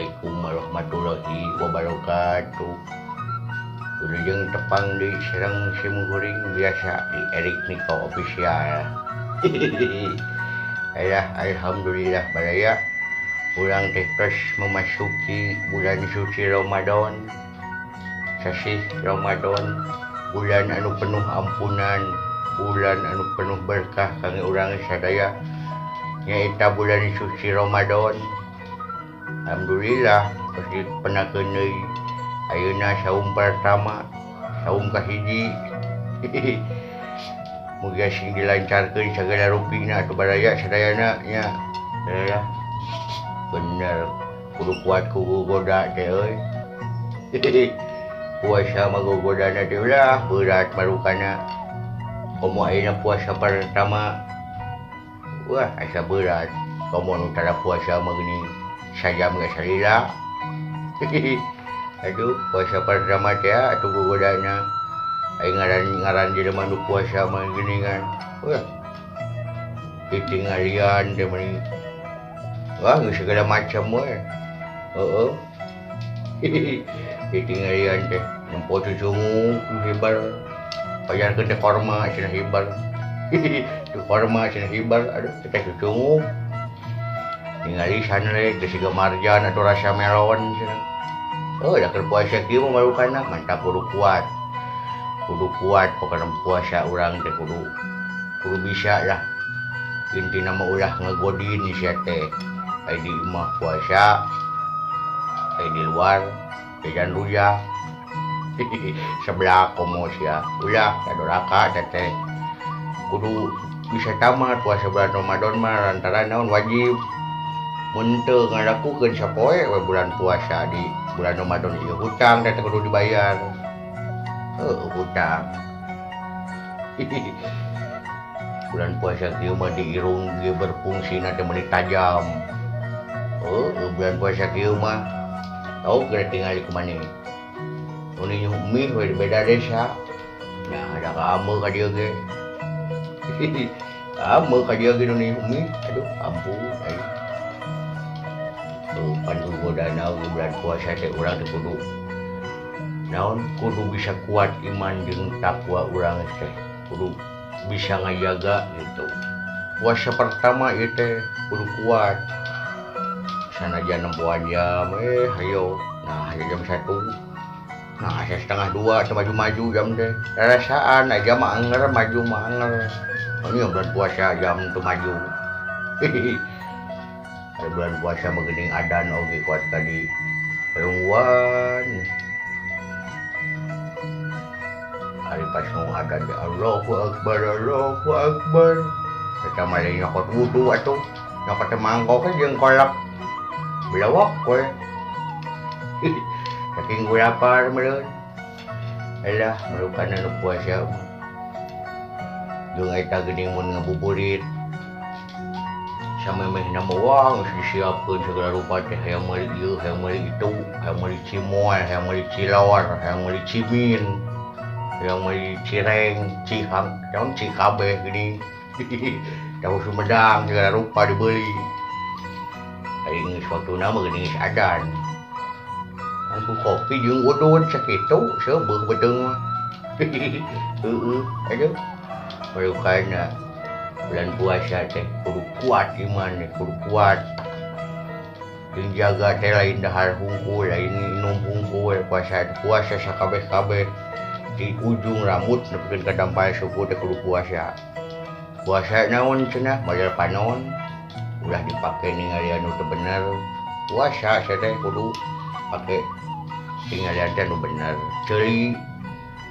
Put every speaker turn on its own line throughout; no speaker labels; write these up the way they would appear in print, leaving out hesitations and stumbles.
Assalamualaikum warahmatullahi wabarakatuh. Wilujeng tepang di sareng sim kuring biasa di Erik Niko Official. Alah, alhamdulillah baraya urang teh tos memasuki bulan suci Ramadan. Sasih Ramadan, bulan anu penuh ampunan, bulan anu penuh berkah kangge urang sadaya, nyaeta bulan suci Ramadan. Alhamdulillah tos dipenakeun deui ayeuna saum pertama, saum kahiji. Mugia sing dilancarkeun sagala rupina atuh baraya sadayana nya. Alah, bener kudu kuat ku gogoda teh euy. Puasa mah gogodana teh ulah berat marukana. Komo ayeuna puasa pertama, wah asa berat. Komo nu tara puasa mah geuning sajam ge salila. Aduh, puasa pertama teh atuh gogodana. Aing ngaran jelema nu puasa mah geuningan. Wah, ditinggalian teh meni. Wah, geus segala macam we. Heeh. Ditinggalian teh nempo cucunguk hibar. Pajarkeun teh korma cenah hibar. Teu korma cenah hibar, aduh teh cucunguk. Ningali sanle teh siga marjan atau rasa melon cenah. Oh, da keur puasa kieu mah marukana mantap kudu kuat. Kudu kuat pokona puasa urang teh kudu bisa lah. Intina mah ulah ngagodin sia teh. Ai di imah puasa, ai di luar jajan rujak. Sebelah komo sia. Ulah kadoraka teh teh. Kudu bisa tamat puasa bulan Ramadan mah lantaran naon wajib. Mun teu ngalakukeun sapoe we bulan puasa di bulan Ramadan ieu hutang teh kudu dibayar. Heuh, hutang. Bulan puasa kieu mah di irung ge berfungsina teh meuni tajam. Heuh, bulan puasa kieu mah tau geura tingali kumaneh. Nu ninyuh mie we di beda desa. Nah, ada kaameu ka dieu ge. Kaameu ka dieu ge nu ninyuh mie. Aduh, ampun aing. Tuh, pan gogodana bulan puasa teh urang teh kudu naon, kudu bisa kuat iman jeung takwa urang teh, kudu bisa ngajaga gitu. Puasa pertama ieu teh kudu kuat. Sanajan nempoan jam hayo. Nah, hayo jam 1. Nah, asa setengah dua teh maju-maju jam teh. Rarasaan aja mah anger, maju mah anger. Ini bulan puasa jam teu maju. Ari bulan puasa mah geuning adan oge kuat ka di rungguan. Ari pas ngomong adan teh Allahu Akbar, Allahu Akbar. Eta mah lain nyokot wudu atuh. Nyokot teh mangkok jeung kolak. Belawak we. Saking gue lapar meureun. Alah, merukan anu puasa mah. Jeung eta geuning mun ngabuburit. Samemehna mah wah geus disiapkeun segala rupa teh, hayang meuli ieu, hayang meuli itu, hayang meuli cimol, hayang meuli cilor, hayang meuli cimin, hayang meuli cireng, cihang, naon cikabeh geuning. Tahu Sumedang segala rupa dibeli. Ari geus waktuna mah geuning geus adan. Aku kopi jeung udud sakitu seubeuh beuteung mah. Heueuh, aduh. Marukana bulan puasa teh kudu kuat iman teh, kudu kuat. Jeung jaga teh lain dahar hungkul, lain minum hungkul, puasa teh puasa sakabeh-kabeh. Di ujung rambut nepikeun ka dampal suku teh kudu puasa. Puasa naon cenah model panon. Ulah dipake ningali anu teu bener. Puasa sia teh kudu pake tingalian teh anu bener. Ceuli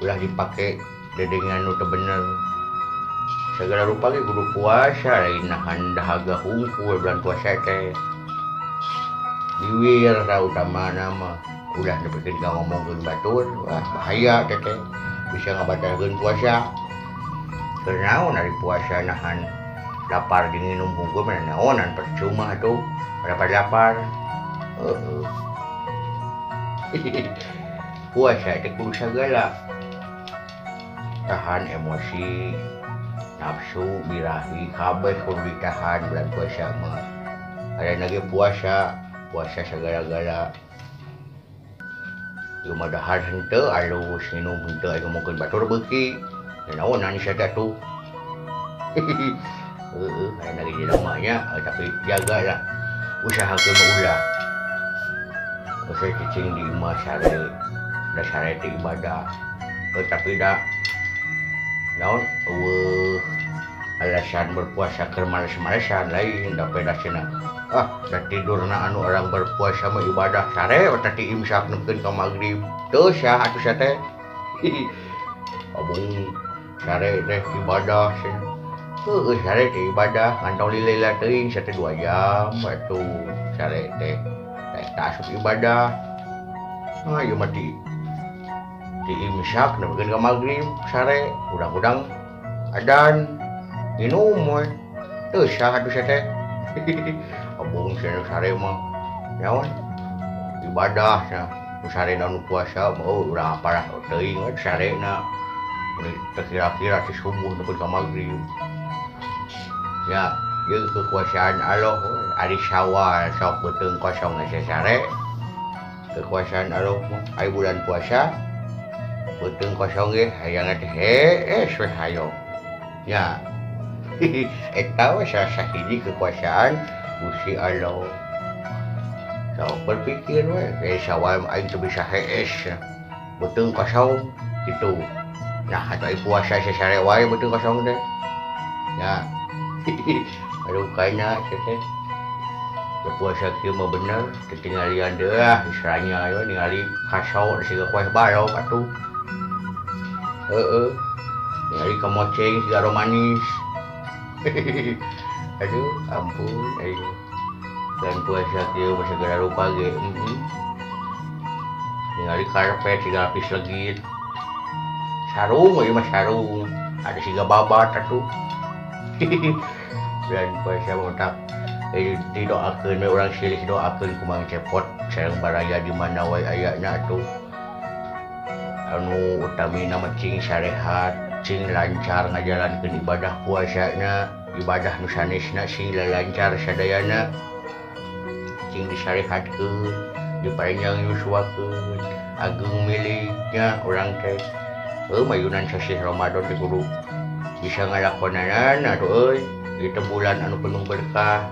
ulah dipake dedengan nu teu bener. Segala rupa ge kudu puasa, lain nahan dahaga hungkul bulan puasa teh. Biwir tah utamana mah ulah nepikeun ka ngomongkeun batur, wah bahaya teh teh. Bisa ngabatalkeun puasa. Keur naon ari puasa nahan lapar jeung nginum hungkul mah naonan percuma atuh, lapar-lapar. Heueuh. Puasa teh kudu sagala. Tahan emosi, nafsu, birahi, kabeh kudu ditahan bulan puasa mah. Ada lagi puasa Puasa segala-gala. Ieu mah dahar henteu alus nginum henteu aya ngomongkeun batur beuki. Naonan sia teh atuh. Heeh, aya lagi jelema nya, tapi jagalah. Usahakeun mah ulah. Usaha cicing di imah sare. Da sare teh ibadah. Tapi da naon eueuh alasan berpuasa keur males-malesan lain da peda cenah. Ah, da tidurna anu orang berpuasa mah ibadah sare we teh imsak nepikeun ka magrib. Teu sah atuh sia teh. Abung sare teh ibadah cenah. Heueuh sare teh ibadah ngan tong lila-lila teuing sia teh 2 jam atuh sare teh. Teh asup ibadah. Ah ieu mah di imsak nepikeun ka magrib sare udang-udang adan minum we. Teu sah atuh sia teh. Abung cenah sare mah naon ibadah cenah. Nu sarena nu puasa mah oh urang aparah teuing we sarena. Teu kira-kira ti subuh nepi ka magrib. Ya, ieu kekuasaan Allah ari Syawal sok beuteung kosong ge sare. Kekuasaan Allah mah ari bulan puasa beuteung kosong ge hayangna teh hees we hayo. Ya. Eta we salah sahiji kekuasaan Gusti Allah. Sok berpikir we, Syawal mah aing teu bisa hees. Beuteung kosong kitu. Nah, atuh ai puasa sasare wae beuteung kosong teh. Ya. Aduh kayaknya teh. Puasa kieu mah bener, teu tinggalian deui ah isranya we ningali kaso siga kueh balok atuh. Heeh. Ningali kamoceng siga romanis. Aduh, ampun aing. Dan puasa kieu mah segala rupa ge. Ningali karpet siga lapis legit. Sarung ieu mah sarung. Ada siga babat atuh. Dan puasa mah tak didoakeun we urang silih doakeun ku Mang Cepot sareng baraya di mana wae ayana atuh. Anu utamina mah cing sarehat, cing lancar ngajalankeun ibadah puasana, ibadah nu sanesna sing lancar sadayana. Cing disarehatkeun, dipanjang yuswakeun, ageung miliknya urang teh. Heuh mayunan sasih Ramadan teh kudu bisa ngalakonanan atuh euy. Ieu teh bulan anu penuh berkah,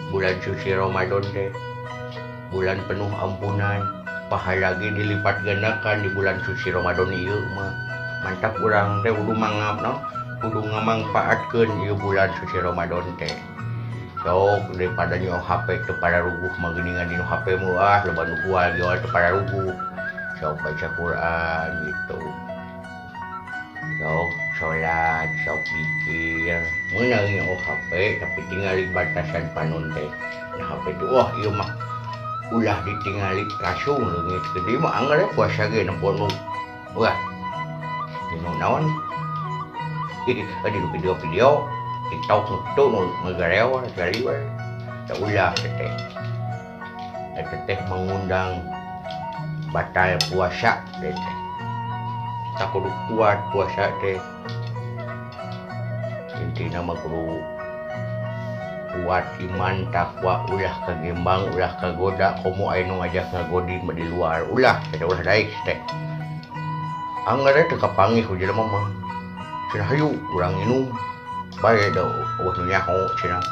bulan suci Ramadan teh. Bulan penuh ampunan, pahala ge dilipat gandakan di bulan suci Ramadan ieu mah. Mantap urang teh kudu mangap no, kudu ngamangpaatkeun ieu bulan suci Ramadan teh. Sok daripada nyo HP teu pararuguh mah geuningan dinu HP mah ah loba nu kual ge teu pararuguh. Sok baca Quran gitu. Sok salat, sok zikir. Meunang nyo HP tapi tingali batasan panon teh. Nah HP teh wah ieu mah ulah ditingali langsung leungit gede mah anggar puasa ge nempo nu. Wah. Dinu naon? Dinu video-video TikTok nu nu ngagarewa gali we. Da ulah teh. Eta teh mengundang batal puasa teh. Tak kudu kuat puasa teh. Intina mah kudu kuat iman takwa ulah kagembang ulah kagoda komo aya nu ngajak ngagodin mah di luar ulah teh ulah daek teh. Anggar teh kapanggih ku jelema mah. Cenah hayu urang nginum bae da eueuh nu nyaho cenah.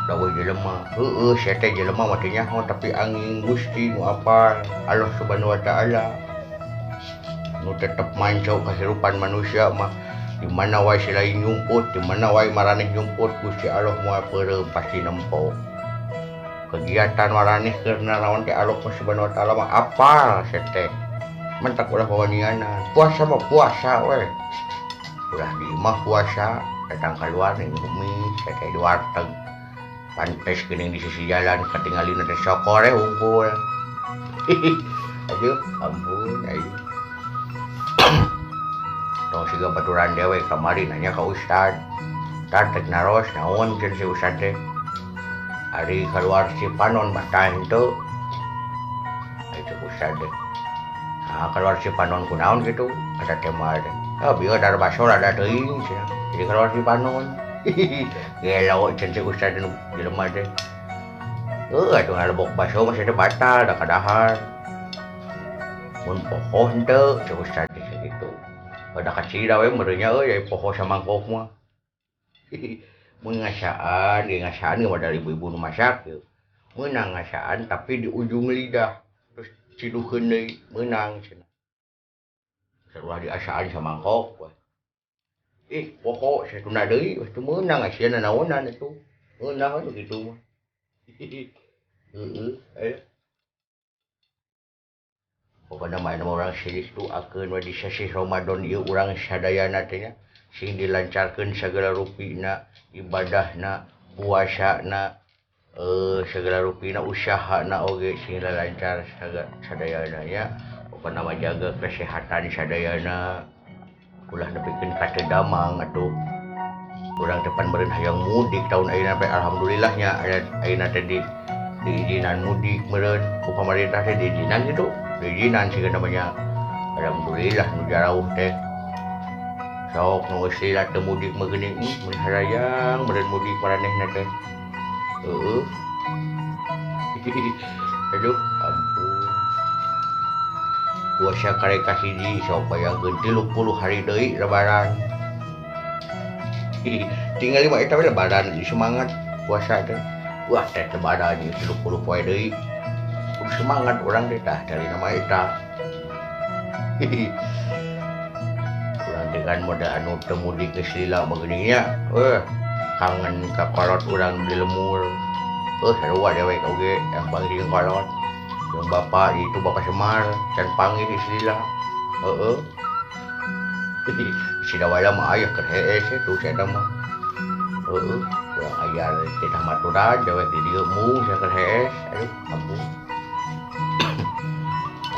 Da eueuh jelema heueuh sia teh jelema mah teu nyaho tapi angin Gusti nu apal Allah Subhanahu wa taala. Nu tetep manco kehidupan manusia mah di mana wae selain nyumput, di mana wae maraneh nyumput Gusti Allah moal peureum pasti nempo. Kegiatan maraneh keur naraon teh Allah Subhanahu wa taala mah apal sia teh. Mentak ulah wawanianan. Puasa mah puasa we. Ulah di imah puasa, datang keluar ning bumi sia teh di warteg. Pantes geuning di sisi jalan katingalina teh sokore hungkul. Aduh, ampun aing. Tong siga baturan dewe kamari nanya ka ustad. Tad tek naros naon cenah si ustad teh. Ari kaluar si panon batal henteu. Ari cek ustad teh. Ah kaluar si panon kunaon kitu kata teh mah teh. Ah bieu dar baso rada teuing cenah. Jadi kaluar si panon. Gelo cenah si ustad nu jelema teh. Heuh atuh ngalebok baso mah teh batal da kadahar. Mun poho henteu cek ustad teh sakitu. Da kacida we meureun nya euy poho samangkok mah. Mun ngasaan ge ngasaan ge modal ibu-ibu nu masak ieu. Meunang ngasaan tapi di ujung lidah terus ciduheun deui meunang cenah. Sarua diasaan samangkok we. Ih poho satuna deui geus teu meunang asieun nanaonan atuh. Meunang we kitu mah. Heeh aya. Pokona mah urang silih doakeun we di sasih Ramadan ieu urang sadayana teh nya sing dilancarkeun sagala rupina ibadahna, puasana, segala rupina usahana oge sing lancar sadayana nya. Pokona mah jaga kesehatan sadayana. Ulah nepikeun ka teu damang atuh. Urang teh pan meureun hayang mudik taun ayeuna teh alhamdulillah nya ayeuna teh diizinan mudik meureun ku pamarentah teh diizinan kitu. Diizinan siga namanya. Alhamdulillah nu jarauh teh. Sok nu geus lila teu mudik mah geuning mun harayang meureun mudik maranehna teh. Heueuh. Aduh ampun. Puasa karek kahiji sok bayangkeun 30 hari deui lebaran. Tinggal mah eta we lebaran semangat puasa teh. Wah teh lebaran 30 poe deui. Kudu semangat urang teh tah dari nama eta. Urang teh kan modal anu teu mudik geus lila mah geuning nya. Kangen ka kolot urang di lemur. Sarua dewek oge yang panggih jeung kolot. Jeung bapak itu bapak Semar can panggih geus lila. Heeh. Si dawala mah aya keur hees tuh si eta mah. Heeh, urang aya titah maturan dewek di dieu mung sia keur hees. Aduh, ampun.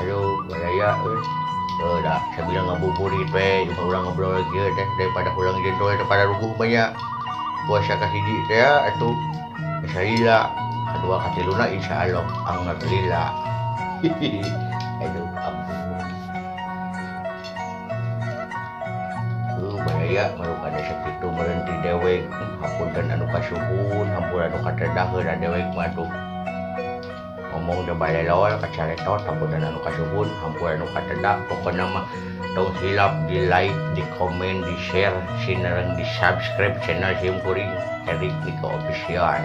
Aduh, baraya euy. Heuh da sambil ngabuburit we jeung urang ngobrol kieu teh daripada urang jentol teh pada ruguh mah nya. Puasa kahiji teh atuh geus lila, kadua katiluna insyaallah anggar lila. Aduh, ampun. Baraya marukana sakitu meureun ti dewek, hapunten anu kasuhun, hampura anu katedaheun dewek mah atuh. Ngomong teh balelol kacaretot hapunten anu kasuhun, hampura anu katedah, pokona mah tong hilap di like, di komen, di share, sinareng di subscribe channel sim kuring Erik Niko Official.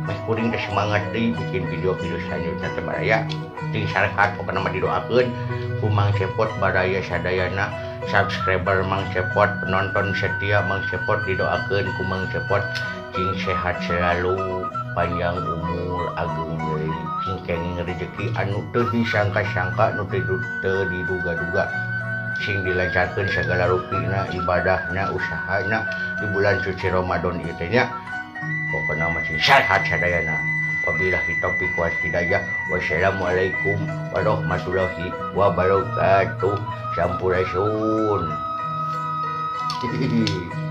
Meh kuring teh semangat deui bikin video-video selanjutnya teh baraya. Ting sarehat pokona mah didoakeun ku Mang Cepot baraya sadayana, subscriber Mang Cepot, penonton setia Mang Cepot didoakeun ku Mang Cepot cing sehat selalu, panjang umur, agung deui, cing kenging rezeki anu teu disangka-sangka, nu teu diduga-duga. Sing dilancarkeun segala rupina, ibadahna, usahana di bulan suci Ramadan ieu teh nya. Pokona mah sing sehat sadayana. Wabillahi taufiq wal hidayah. Wassalamualaikum warahmatullahi wabarakatuh. Sampurasun. Hihihi.